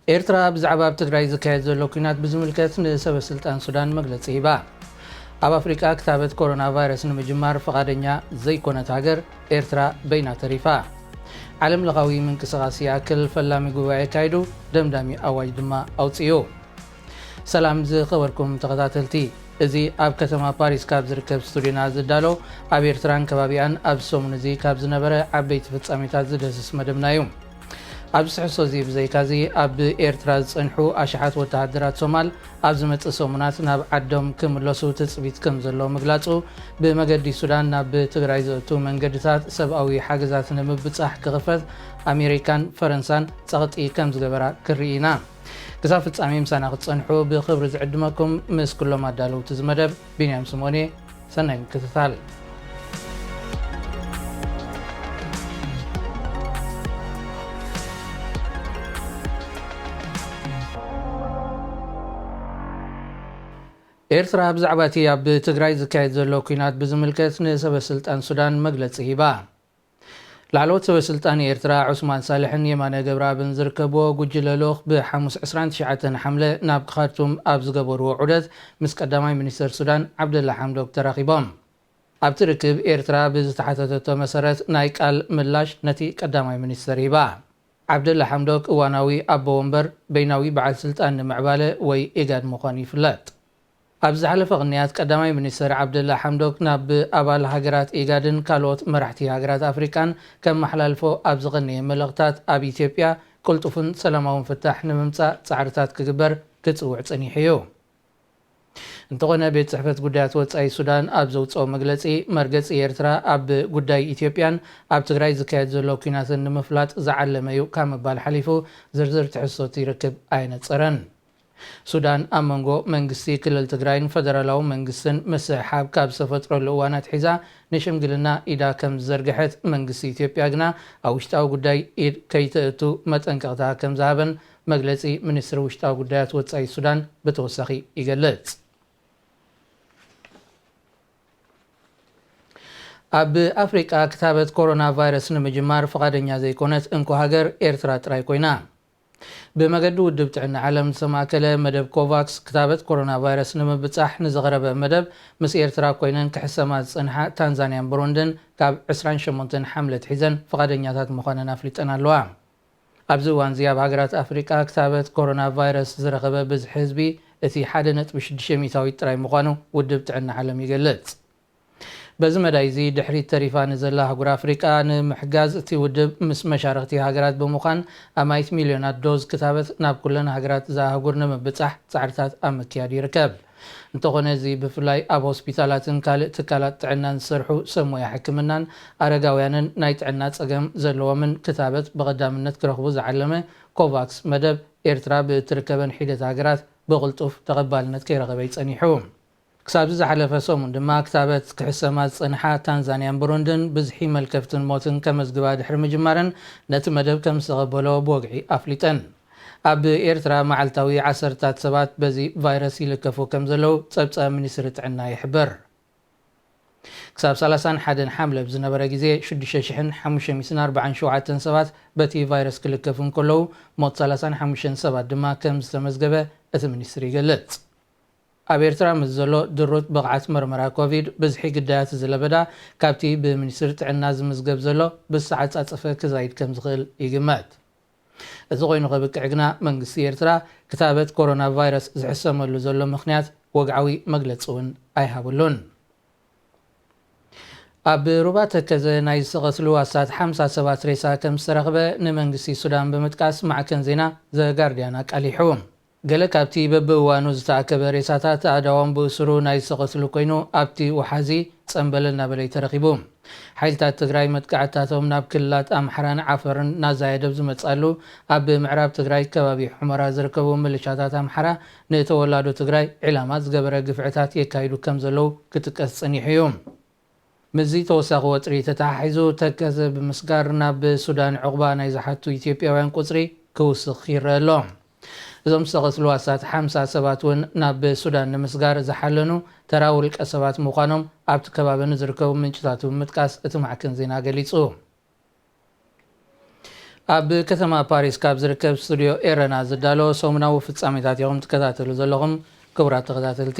ኤርትራ ብዛዕባ ኣብ ትግራይ ዝካየድ ዘሎ ኲናት ብዝምልከት ንሰበ ስልጣን ሱዳን መግለጺ ሂባ። ኣብ ኣፍሪቃ ክታበት ኮሮና ቫይረስ ንምጅማር ፍቓደኛ ዘይኮነት ሃገር ኤርትራ በይና ተሪፋ። ዓለም ለኻዊ ምንቅስቓስ ይኣክል ፈላሚ ጉባኤ ኣካይዱ፣ ደምዳሚ ኣዋጅ ድማ ኣውጺኡ። ሰላም ዝኸበርኩም ተኸታተልቲ፣ እዚ ኣብ ከተማ ፓሪስ ካብ ዝርከብ ስቱዲዮና ዝዳሎ፣ ኣብ ኤርትራን ከባቢኣን ኣብ ሰሙን እዚ ካብ ዝነበረ ዓበይቲ ፍጻሜታት ዝደስስ መደብና እዩ። ኣብዚ ትሕዝቶ እዚ ብዘይካዚ፣ ኣብ ኤርትራ ዝጸንሑ ኣሽሓት ወተሃደራት ሶማል ኣብ ዝመጽእ ሰሙናት ናብ ዓዶም ክምለሱ ትጽቢት ከም ዘሎ ምግላጹ፣ ብመገዲ ሱዳን ናብ ትግራይ ዘእቱ መንገድታት ሰብኣዊ ሓገዛት ንምብጻሕ ክኽፈት ኣሜሪካን ፈረንሳን ጸቕጢ ከም ዝገበራ ክርኢ ኢና። ክሳብ ፍጻሜ ምሳና ክትጸንሑ ብኽብሪ ዝዕድመኩም፣ ምስ ኩሎም ኣዳለውቲ እዚ መደብ ቢንያም ስምኦን እየ። ሰናይ ምክትታል። ኤርትራ ብዛዕባ እቲ ኣብ ትግራይ ዝካየድ ዘሎ ኲናት ብዝምልከት ንሰበ ስልጣን ሱዳን መግለጺ ሂባ። ላዕለዎት ሰበ ስልጣን ኤርትራ ዑስማን ሳልሕን የማነ ገብረኣብን ዝርከብዎ ጉጅለ ልኡኽ ብሓሙስ ዕስራን ትሽዓተን ሓምለ ናብ ካርቱም ኣብ ዝገበርዎ ዑደት ምስ ቀዳማይ ሚኒስተር ሱዳን ዓብደላ ሓምዶክ ተራኺቦም። ኣብቲ ርክብ ኤርትራ ብዝተሓተተቶ መሰረት ናይ ቃል ምላሽ ነቲ ቀዳማይ ሚኒስተር ሂባ። ዓብደላ ሓምዶክ እዋናዊ ኣቦ ወንበር በይናዊ በዓል ስልጣን ንምዕባለ ወይ ኢጋድ ምዃኑ ይፍለጥ። ኣብ ዝሓለፈ ቅንያት ቀዳማይ ሚኒስተር ዓብደላ ሓምዶክ ናብ ኣባል ሃገራት ኢጋድን ካልኦት መራሕቲ ሃገራት ኣፍሪቃን ከመሓላልፎ ኣብ ዝቐነየ መልእኽታት ኣብ ኢትዮጵያ ቅልጡፍን ሰላማውን ፍታሕ ንምምጻእ ጻዕርታት ክግበር ክጽውዕ ጸኒሑ እዩ። እንተኾነ ቤት ጽሕፈት ጉዳያት ወጻኢ ሱዳን ኣብ ዘውጽኦ መግለጺ መርገጺ ኤርትራ ኣብ ጉዳይ ኢትዮጵያን ኣብ ትግራይ ዝካየድ ዘሎ ኲናትን ንምፍላጥ ዝዓለመ እዩ ካብ ምባል ሓሊፉ ዝርዝር ትሕዝቶት ይርክብ ኣየነጸረን። ሱዳን ኣብ መንጎ መንግስቲ ክልል ትግራይን ፈደራላዊ መንግስትን ምስሕሓብ ካብ ዝተፈጥረሉ እዋን ኣትሒዛ ንሽምግልና ኢዳ ከም ዝዘርግሐት መንግስቲ ኢትዮጵያ ግና ኣብ ውሽጣዊ ጉዳይ ኢድ ከይተእቱ መጠንቀቕታ ከም ዝሃበን መግለጺ ሚኒስትሪ ውሽጣዊ ጉዳያት ወጻኢ ሱዳን ብተወሳኺ ይገልጽ። ኣብ ኣፍሪቃ ክታበት ኮሮና ቫይረስ ንምጅማር ፍቓደኛ ዘይኮነት እንኮ ሃገር ኤርትራ ጥራይ ኮይና። ብመገዲ ውድብ ጥዕና ዓለም ዝተማእከለ መደብ ኮቫክስ ክታበት ኮሮና ቫይረስ ንምብጻሕ ንዝቐረበ መደብ ምስ ኤርትራ ኮይነን ክሕሰማ ዝጸንሓ ታንዛንያን ብሩንድን ካብ ዕስራን ሸሞንተን ሓምለ ኣትሒዘን ፍቓደኛታት ምዃነን ኣፍሊጠን ኣለዋ። ኣብዚ እዋን እዚ ኣብ ሃገራት ኣፍሪቃ ክታበት ኮሮና ቫይረስ ዝረኸበ ብዝሒ ህዝቢ እቲ ሓደ ነጥቢ ሽዱሽተ ሚእታዊት ጥራይ ምዃኑ ውድብ ጥዕና ዓለም ይገልጽ። በዚ መዳይ እዚ ድሕሪት ተሪፋ ንዘላ ኣህጉር ኣፍሪቃ ንምሕጋዝ እቲ ውድብ ምስ መሻርኽቲ ሃገራት ብምዃን ኣማኢት ሚልዮናት ዶዝ ክታበት ናብ ኩለን ሃገራት እዛ ኣህጉር ንምብጻሕ ጻዕርታት ኣብ ምክያድ ይርከብ። እንተኾነ እዚ ብፍላይ ኣብ ሆስፒታላትን ካልእ ትካላት ጥዕናን ዝሰርሑ ሰብ ሞያ ሕክምናን ኣረጋውያንን ናይ ጥዕና ጸገም ዘለዎምን ክታበት ብቐዳምነት ክረኽቡ ዝዓለመ ኮቫክስ መደብ ኤርትራ ብእትርከበን ሒደት ሃገራት ብቕልጡፍ ተቐባልነት ከይረኸበ ይጸኒሑ። ክሳብ ዝሓለፈ ሰሙን ድማ ክታበት ክሕሰማ ዝጸንሓ ታንዛንያን ብሩንድን ብዝሒ መልከፍትን ሞትን ከመዝግባ ድሕሪ ምጅማረን ነቲ መደብ ከም ዝተቐበሎ ብወግዒ ኣፍሊጠን። ኣብ ኤርትራ መዓልታዊ ዓሰርታት ሰባት በዚ ቫይረስ ይልከፉ ከም ዘለዉ ጸብጻብ ሚኒስትሪ ጥዕና ይሕብር። ክሳብ ሰላሳን ሓደን ሓምለ ብዝነበረ ግዜ ሽዱሽተ ሽሕን ሓሙሽተ ሚእትን ኣርባዓን ሸውዓተን ሰባት በቲ ቫይረስ ክልከፉ እንከለዉ ሞት ሰላሳን ሓሙሽተን ሰባት ድማ ከም ዝተመዝገበ እቲ ሚኒስትሪ ይገልጽ። ኣብ ኤርትራ ምስ ዘሎ ድሩት ብቕዓት መርመራ ኮቪድ ብዝሒ ግዳያት እዚ ለበዳ ካብቲ ብሚኒስትሪ ጥዕና ዝምዝገብ ዘሎ ብዝተዓጻጸፈ ክዛይድ ከም ዝኽእል ይግመት። እዚ ኮይኑ ከብቅዕ ግና መንግስቲ ኤርትራ ክታበት ኮሮና ቫይረስ ዝሕሰመሉ ዘሎ ምኽንያት ወግዓዊ መግለጺ እውን ኣይሃበሉን። ኣብ ሩባ ተከዘ ናይ ዝተቐትሉ ኣስታት ሓምሳ ሰባት ሬሳ ከም ዝተረኽበ ንመንግስቲ ሱዳን ብምጥቃስ ማዕከን ዜና ዘጋርድያን ኣቃሊሑ። ገለ ካብቲ በብእዋኑ ዝተኣከበ ሬሳታት ኣእዳዎም ብእሱሩ ናይ ዝተቐትሉ ኮይኑ ኣብቲ ወሓዚ ጸምበል እናበለ እዩ ተረኺቡ። ሓይልታት ትግራይ መጥቃዕትታቶም ናብ ክልላት ኣምሓራን ዓፈርን እናዛየደ ኣብ ዝመጻሉ ኣብ ምዕራብ ትግራይ ከባቢ ሑመራ ዝርከቡ ምልሻታት ኣምሓራ ንተወላዶ ትግራይ ዒላማ ዝገበረ ግፍዕታት የካይዱ ከም ዘለዉ ክጥቀስ ጸኒሑ እዩ። ምስዚ ተወሳኺ ወጥሪ ተተሓሒዙ ተከዘ ብምስጋር ናብ ሱዳን ዕቑባ ናይ ዝሓቱ ኢትዮጵያውያን ቁጽሪ ክውስኽ ይረአ ኣሎ። እዞም ዝተቐትሉ ኣስታት ሓምሳ ሰባት እውን ናብ ሱዳን ንምስጋር ዝሓለኑ ተራ ውልቀ ሰባት ምዃኖም ኣብቲ ከባቢ ንዝርከቡ ምንጭታት ብምጥቃስ እቲ ማዕከን ዜና ገሊጹ። ኣብ ከተማ ፓሪስ ካብ ዝርከብ ስቱድዮ ኤረና ዝዳሎ ሰሙናዊ ፍጻሜታት ኢኹም ትከታተሉ ዘለኹም። ክቡራት ተኸታተልቲ፣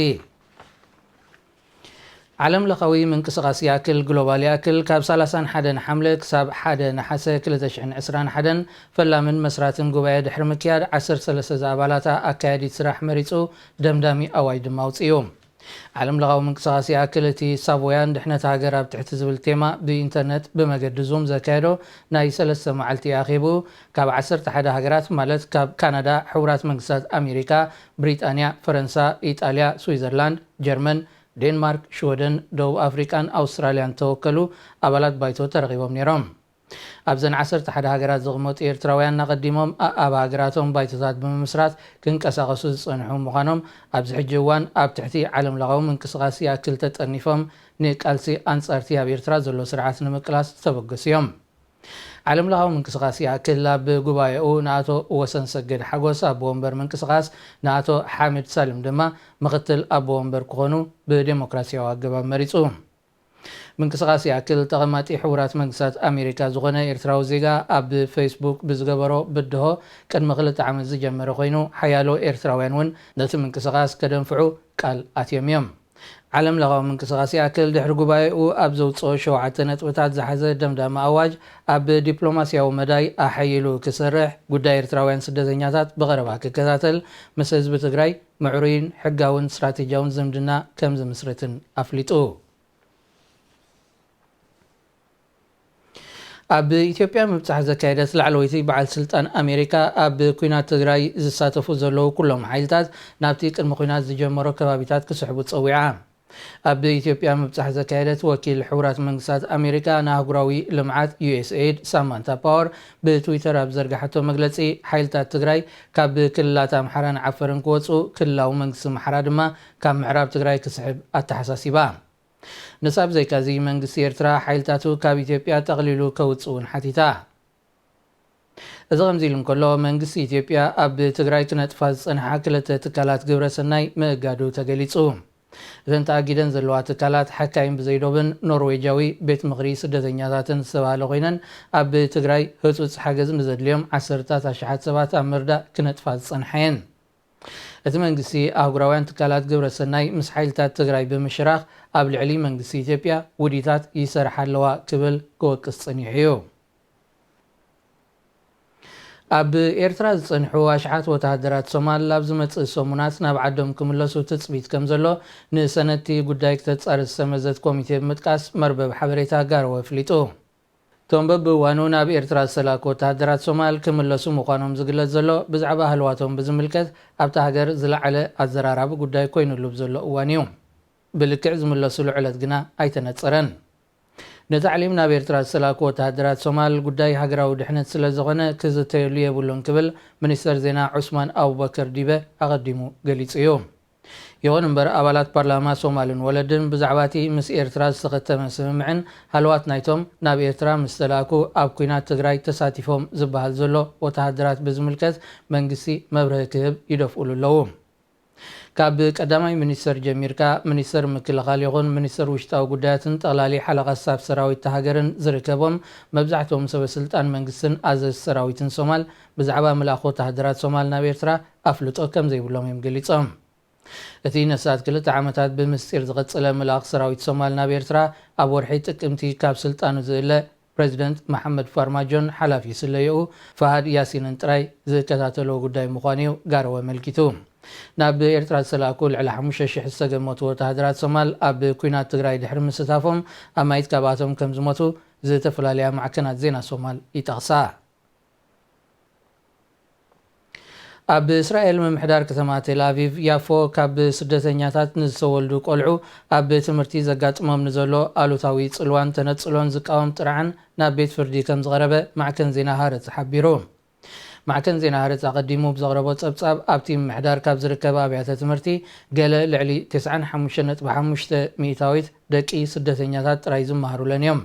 ዓለም ለኻዊ ምንቅስቓስ ይኣክል፣ ግሎባል ይኣክል፣ ካብ ሰላሳን ሓደን ሓምለ ክሳብ ሓደ ነሓሰ ክልተ ሽሕን ዕስራን ሓደን ፈላምን መስራትን ጉባኤ ድሕሪ ምክያድ፣ ዓሰርተ ሰለስተ ዝኣባላታ ኣካያዲት ስራሕ መሪጹ፣ ደምዳሚ ኣዋጅ ድማ ኣውጺኡ። ዓለም ለኻዊ ምንቅስቓስ ይኣክል፣ እቲ ሳቮያን ድሕነት ሃገር ኣብ ትሕቲ ዝብል ቴማ ብኢንተርነት ብመገዲ ዙም ዘካየዶ ናይ ሰለስተ መዓልቲ ኣኼቡ፣ ካብ ዓሰርተ ሓደ ሃገራት፣ ማለት ካብ ካናዳ፣ ሕቡራት መንግስታት ኣሜሪካ፣ ብሪጣንያ፣ ፈረንሳ፣ ኢጣልያ፣ ስዊዘርላንድ፣ ጀርመን፣ ዴንማርክ፣ ሽወደን፣ ደቡብ ኣፍሪቃን ኣውስትራልያን ዝተወከሉ ኣባላት ባይቶ ተረኺቦም ነይሮም። ኣብዘን ዓሰርተ ሓደ ሃገራት ዝቕመጡ ኤርትራውያን፣ ኣቐዲሞም ኣኣብ ሃገራቶም ባይቶታት ብምምስራት ክንቀሳቐሱ ዝጸንሑ ምዃኖም፣ ኣብዚ ሕጂ እዋን ኣብ ትሕቲ ዓለም ለኻዊ ምንቅስቓስ ይኣክል ተጠርኒፎም፣ ንቃልሲ ኣንጻርቲ ኣብ ኤርትራ ዘሎ ስርዓት ንምቅላስ ዝተበገሱ እዮም። ዓለም ለኻዊ ምንቅስቓስ ይኣክል፣ ኣብ ጉባኤኡ ንኣቶ ወሰን ሰገድ ሓጎስ ኣቦ ወንበር ምንቅስቓስ፣ ንኣቶ ሓምድ ሳልም ድማ ምኽትል ኣቦ ወንበር ክኾኑ ብዴሞክራሲያዊ ኣገባብ መሪጹ። ምንቅስቓስ ይኣክል፣ ተቐማጢ ሕቡራት መንግስታት ኣሜሪካ ዝኾነ ኤርትራዊ ዜጋ ኣብ ፌስቡክ ብዝገበሮ ብድሆ፣ ቅድሚ ክልተ ዓመት ዝጀመረ ኮይኑ፣ ሓያሎ ኤርትራውያን እውን ነቲ ምንቅስቓስ ከደንፍዑ ቃል ኣትዮም እዮም። ዓለም ለኻዊ ምንቅስቓስ ይኣክል፣ ድሕሪ ጉባኤኡ ኣብ ዘውፅኦ ሸውዓተ ነጥብታት ዝሓዘ ደምዳሚ ኣዋጅ፣ ኣብ ዲፕሎማሲያዊ መዳይ ኣሓይሉ ክሰርሕ፣ ጉዳይ ኤርትራውያን ስደተኛታት ብቐረባ ክከታተል፣ ምስ ህዝቢ ትግራይ ምዕሩይን ሕጋውን ስትራቴጂያውን ዝምድና ከም ዝምስርትን ኣፍሊጡ። ኣብ ኢትዮጵያ ምብጻሕ ዘካየደት ላዕለወይቲ በዓል ስልጣን ኣሜሪካ፣ ኣብ ኲናት ትግራይ ዝሳተፉ ዘለዉ ኩሎም ሓይልታት ናብቲ ቅድሚ ኲናት ዝጀመሮ ከባቢታት ክስሕቡ ጸዊዓ። ኣብ ኢትዮጵያ ምብጻሕ ዘካየደት ወኪል ሕቡራት መንግስታት ኣሜሪካ ንኣህጉራዊ ልምዓት፣ ዩ ኤስ ኤድ፣ ሳማንታ ፓወር፣ ብትዊተር ኣብ ዘርግሓቶ መግለጺ፣ ሓይልታት ትግራይ ካብ ክልላት ኣምሓራን ዓፈርን ክወጹ፣ ክልላዊ መንግስቲ ኣምሓራ ድማ ካብ ምዕራብ ትግራይ ክስሕብ ኣተሓሳሲባ። ንሳ ብዘይካዚ፣ መንግስቲ ኤርትራ ሓይልታቱ ካብ ኢትዮጵያ ጠቕሊሉ ከውጽእ እውን ሓቲታ። እዚ ከምዚ ኢሉ እንከሎ፣ መንግስቲ ኢትዮጵያ ኣብ ትግራይ ክነጥፋ ዝጸንሓ ክልተ ትካላት ግብረ ሰናይ ምእጋዱ ተገሊጹ። እተን ተኣጊደን ዘለዋ ትካላት፣ ሓካይም ብዘይዶብን ኖርዌጃዊ ቤት ምኽሪ ስደተኛታትን ዝተባህለ ኮይነን፣ ኣብ ትግራይ ህጹጽ ሓገዝ ንዘድልዮም ዓሰርታት ኣሽሓት ሰባት ኣብ ምርዳእ ክነጥፋ ዝጸንሓ እየን። እቲ መንግስቲ፣ ኣህጉራውያን ትካላት ግብረ ሰናይ ምስ ሓይልታት ትግራይ ብምሽራኽ ኣብ ልዕሊ መንግስቲ ኢትዮጵያ ውዲታት ይሰርሓ ኣለዋ ክብል ክወቅስ ጸኒሑ እዩ። ኣብ ኤርትራ ዝጸንሑ ኣሽሓት ወተሃደራት ሶማል፣ ኣብ ዝመጽእ ሰሙናት ናብ ዓዶም ክምለሱ ትጽቢት ከም ዘሎ፣ ንሰነድቲ ጉዳይ ክተጻሪ ዝተመዘት ኮሚቴ ብምጥቃስ፣ መርበብ ሓበሬታ ጋርወ ኣፍሊጡ። እቶም በብእዋኑ ናብ ኤርትራ ዝተላእኩ ወተሃደራት ሶማል ክምለሱ ምዃኖም ዝግለጽ ዘሎ፣ ብዛዕባ ሃለዋቶም ብዝምልከት ኣብታ ሃገር ዝለዓለ ኣዘራራቢ ጉዳይ ኮይኑሉ ብዘሎ እዋን እዩ። ብልክዕ ዝምለሱሉ ዕለት ግና ኣይተነጸረን። ንታዕሊም ናብ ኤርትራ ዝተላእኩ ወተሃደራት ሶማል፣ ጉዳይ ሃገራዊ ድሕነት ስለ ዝኾነ ክዝተየሉ የብሉን ክብል ሚኒስተር ዜና ዑስማን ኣቡበከር ዲበ ኣቐዲሙ ገሊጹ እዩ። ይኹን እምበር፣ ኣባላት ፓርላማ ሶማልን ወለድን ብዛዕባ እቲ ምስ ኤርትራ ዝተኸተመ ስምምዕን ሃለዋት ናይቶም ናብ ኤርትራ ምስ ተላእኩ ኣብ ኲናት ትግራይ ተሳቲፎም ዝበሃል ዘሎ ወተሃደራት ብዝምልከት መንግስቲ መብርሂ ክህብ ይደፍኡሉ ኣለዉ። ካብ ቀዳማይ ሚኒስተር ጀሚርካ፣ ሚኒስተር ምክልኻል ይኹን ሚኒስተር ውሽጣዊ ጉዳያትን ጠቕላሊ ሓለቓ ስታፍ ሰራዊት እታ ሃገርን ዝርከቦም መብዛሕትኦም ሰበ ስልጣን መንግስትን ኣዘዝቲ ሰራዊትን ሶማል፣ ብዛዕባ ምልኣኽ ወተሃደራት ሶማል ናብ ኤርትራ ኣፍልጦ ከም ዘይብሎም እዮም ገሊጾም። እቲ ነስታት ክልተ ዓመታት ብምስጢር ዝቐጸለ ምልኣኽ ሰራዊት ሶማል ናብ ኤርትራ፣ ኣብ ወርሒ ጥቅምቲ ካብ ስልጣኑ ዝእለ ፕረዚደንት መሓመድ ፋርማጆን ሓላፊ ስለየኡ ፋሃድ ያሲንን ጥራይ ዝከታተልዎ ጉዳይ ምዃኑ እዩ ጋርወ ኣመልኪቱ። ናብ ኤርትራ ዝተላእኩ ልዕሊ ሓሙሽተ ሽሕ ዝተገመቱ ወተሃደራት ሶማል፣ ኣብ ኲናት ትግራይ ድሕሪ ምስታፎም፣ ኣማኢት ካብኣቶም ከም ዝሞቱ ዝተፈላለያ ማዕከናት ዜና ሶማል ይጠቕሳ። ኣብ እስራኤል ምምሕዳር ከተማ ቴል ኣቪቭ ያፎ፣ ካብ ስደተኛታት ንዝተወልዱ ቆልዑ ኣብ ትምህርቲ ዘጋጥሞም ንዘሎ ኣሉታዊ ጽልዋን ተነጽሎን ዝቃወም ጥርዓን ናብ ቤት ፍርዲ ከም ዝቐረበ ማዕከን ዜና ሃረጽ ሓቢሩ። ማዕከን ዜና ሃረጽ ኣቐዲሙ ብዘቕረቦ ጸብጻብ፣ ኣብቲ ምምሕዳር ካብ ዝርከባ ኣብያተ ትምህርቲ ገለ ልዕሊ ተስዓን ሓሙሽተ ነጥቢ ሓሙሽተ ሚእታዊት ደቂ ስደተኛታት ጥራይ ዝመሃሩለን እዮም።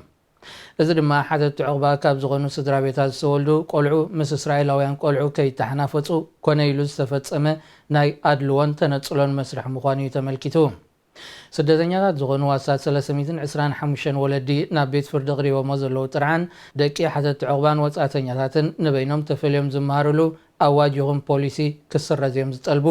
እዚ ድማ ሓተቲ ዑቕባ ካብ ዝኾኑ ስድራ ቤታት ዝተወልዱ ቆልዑ ምስ እስራኤላውያን ቆልዑ ከይተሓናፈጹ ኮነ ኢሉ ዝተፈጸመ ናይ ኣድልዎን ተነጽሎን መስርሕ ምዃኑ እዩ ተመልኪቱ። ስደተኛታት ዝኾኑ ኣስታት ሰለስተ ሚእትን ዕስራን ሓሙሽተን ወለዲ ናብ ቤት ፍርዲ ኣቕሪቦሞ ዘለዉ ጥርዓን፣ ደቂ ሓተቲ ዑቕባን ወጻእተኛታትን ንበይኖም ተፈልዮም ዝመሃርሉ ኣዋጅ ይኹን ፖሊሲ ክስረዝ እዮም ዝጠልቡ።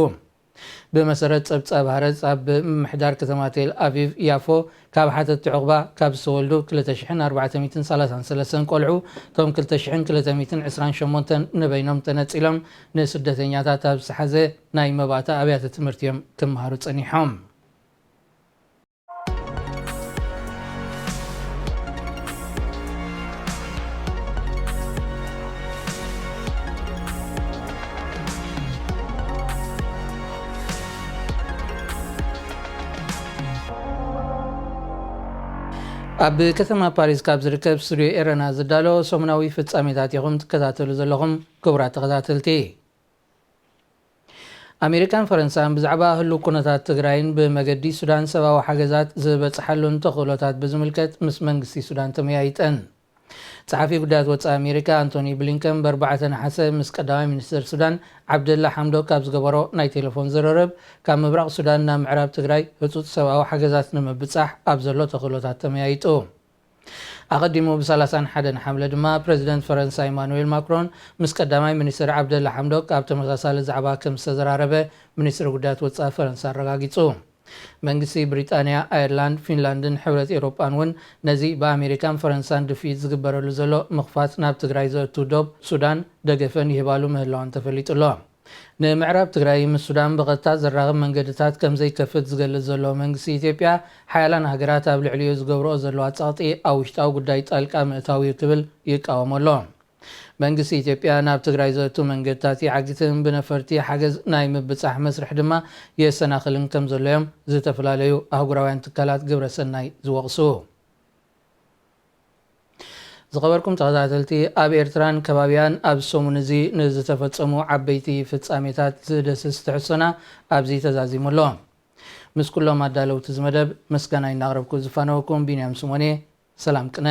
ብመሰረት ጸብጻብ ሃረጽ፣ ኣብ ምምሕዳር ከተማ ቴል ኣቪቭ ያፎ ካብ ሓተቲ ዑቕባ ካብ ዝተወልዱ ክልተ ሽሕን ኣርባዕተ ሚእትን ሰላሳን ሰለስተን ቆልዑ፣ እቶም ክልተ ሽሕን ክልተ ሚእትን ዕስራን ሸሞንተን ንበይኖም ተነጺሎም፣ ንስደተኛታት ኣብ ዝተሓዘ ናይ መባእታ ኣብያተ ትምህርቲ እዮም ክመሃሩ ጸኒሖም። ኣብ ከተማ ፓሪስ ካብ ዝርከብ ስቱድዮ ኤረና ዝዳሎ ሰሙናዊ ፍጻሜታት ኢኹም ትከታተሉ ዘለኹም፣ ክቡራት ተኸታተልቲ። ኣሜሪካን ፈረንሳን ብዛዕባ ህሉው ኩነታት ትግራይን ብመገዲ ሱዳን ሰብኣዊ ሓገዛት ዝበጽሓሉን ተኽእሎታት ብዝምልከት ምስ መንግስቲ ሱዳን ተመያይጠን። ጸሓፊ ጉዳያት ወጻኢ ኣሜሪካ ኣንቶኒ ብሊንከን ብኣርባዕተ ነሓሰ ምስ ቀዳማይ ሚኒስትር ሱዳን ዓብደላ ሓምዶክ ኣብ ዝገበሮ ናይ ቴሌፎን ዝርርብ፣ ካብ ምብራቕ ሱዳን ናብ ምዕራብ ትግራይ ህጹጽ ሰብኣዊ ሓገዛት ንምብጻሕ ኣብ ዘሎ ተኽእሎታት ተመያይጡ። ኣቐዲሙ ብሰላሳን ሓደን ሓምለ ድማ ፕረዚደንት ፈረንሳ ኢማኑኤል ማክሮን ምስ ቀዳማይ ሚኒስትር ዓብደላ ሓምዶክ ኣብ ተመሳሳሊ ዛዕባ ከም ዝተዘራረበ ሚኒስትሪ ጉዳያት ወጻኢ ፈረንሳ ኣረጋጊጹ። መንግስቲ ብሪጣንያ፣ ኣየርላንድ፣ ፊንላንድን ሕብረት ኤውሮጳን እውን ነዚ ብኣሜሪካን ፈረንሳን ድፍኢት ዝግበረሉ ዘሎ ምኽፋት ናብ ትግራይ ዘእቱ ዶብ ሱዳን ደገፈን ይህባሉ ምህላወን ተፈሊጡ ኣሎ። ንምዕራብ ትግራይ ምስ ሱዳን ብቐጥታ ዘራኽብ መንገድታት ከም ዘይከፍት ዝገልጽ ዘሎ መንግስቲ ኢትዮጵያ፣ ሓያላን ሃገራት ኣብ ልዕሊኡ ዝገብርኦ ዘለዋ ጸቕጢ ኣብ ውሽጣዊ ጉዳይ ጣልቃ ምእታው እዩ ክብል ይቃወሞ ኣሎ። መንግስቲ ኢትዮጵያ ናብ ትግራይ ዘእቱ መንገድታት ይዓግትን ብነፈርቲ ሓገዝ ናይ ምብጻሕ መስርሕ ድማ የሰናኽልን ከም ዘሎ እዮም ዝተፈላለዩ ኣህጉራውያን ትካላት ግብረ ሰናይ ዝወቕሱ። ዝኸበርኩም ተኸታተልቲ፣ ኣብ ኤርትራን ከባቢያን ኣብ ሰሙን እዚ ንዝተፈጸሙ ዓበይቲ ፍጻሜታት ዝደስስ ትሕዝቶና ኣብዚ ተዛዚሙ ኣሎ። ምስ ኩሎም ኣዳለውቲ እዚ መደብ ምስጋናይ እናቕረብኩ ዝፋነወኩም ቢንያም ስሞን እየ። ሰላም ቅነ።